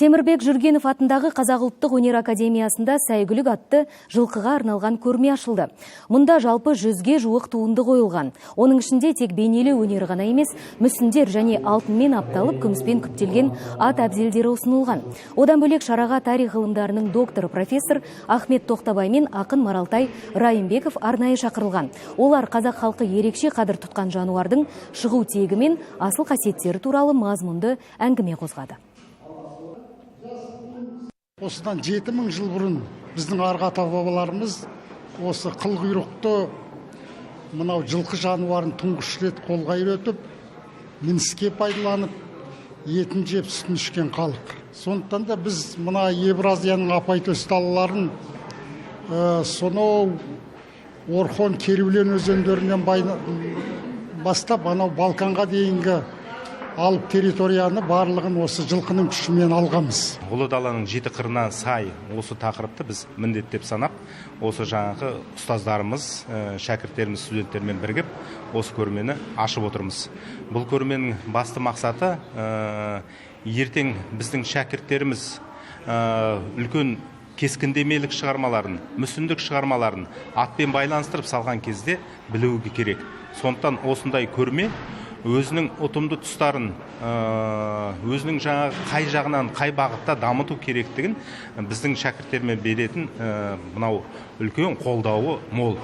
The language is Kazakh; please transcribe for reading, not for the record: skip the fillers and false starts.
Темірбек Жүргенов атындағы Қазақ ұлттық өнер академиясында «Сәйгүлік» атты жылқыға арналған көрме ашылды. Мұнда жалпы 100-ге жуық туынды қойылған. Оның ішінде тек бейнелеу өнері ғана емес, мүсіндер және алтынмен апталып, күміспен күптелген ат әбзелдері ұсынылған. Одан бөлек, шараға тарих ғылымдарының докторы, профессор Ахмет Тоқтабай мен ақын Маралтай Райымбеков арнайы шақырылған. Олар қазақ халқы ерекше қадір тұтқан жануардың шығу тегі мен асыл қасиеттері туралы мазмұнды әңгіме қозғады. Осыдан 7000 жыл бұрын біздің арғы ата бабаларымыз осы қыл құйрықты мынау жылқы жануарын тұңғыш рет қолға үйретіп, мініске пайдаланып, етін жеп, сүтін ішкен халық. Сондықтан да біз мына Евразияның апайтөс далаларын, сонау Орхон, Керулен өзендерінен бастап анау Балканға дейінгі алып территорияны барлығын осы жылқының күшімен алғанбыз. Ұлы даланың жеті қырына сай осы тақырыпты біз міндеттеп санап, осы жаңағы ұстаздарымыз, шәкірттеріміз, студенттермен бірігіп осы көрмені ашып отырмыз. Бұл көрменің басты мақсаты ертең біздің шәкірттеріміз үлкен кескіндемелік шығармаларын, мүсіндік шығармаларын атпен байланыстырып салған кезде білуі керек. Сондықтан осындай көрме өзінің ұтымды тұстарын, өзінің жаңағы қай жағынан, қай бағытта дамыту керектігін біздің шәкірттеріме беретін мынау үлкен қолдауы мол.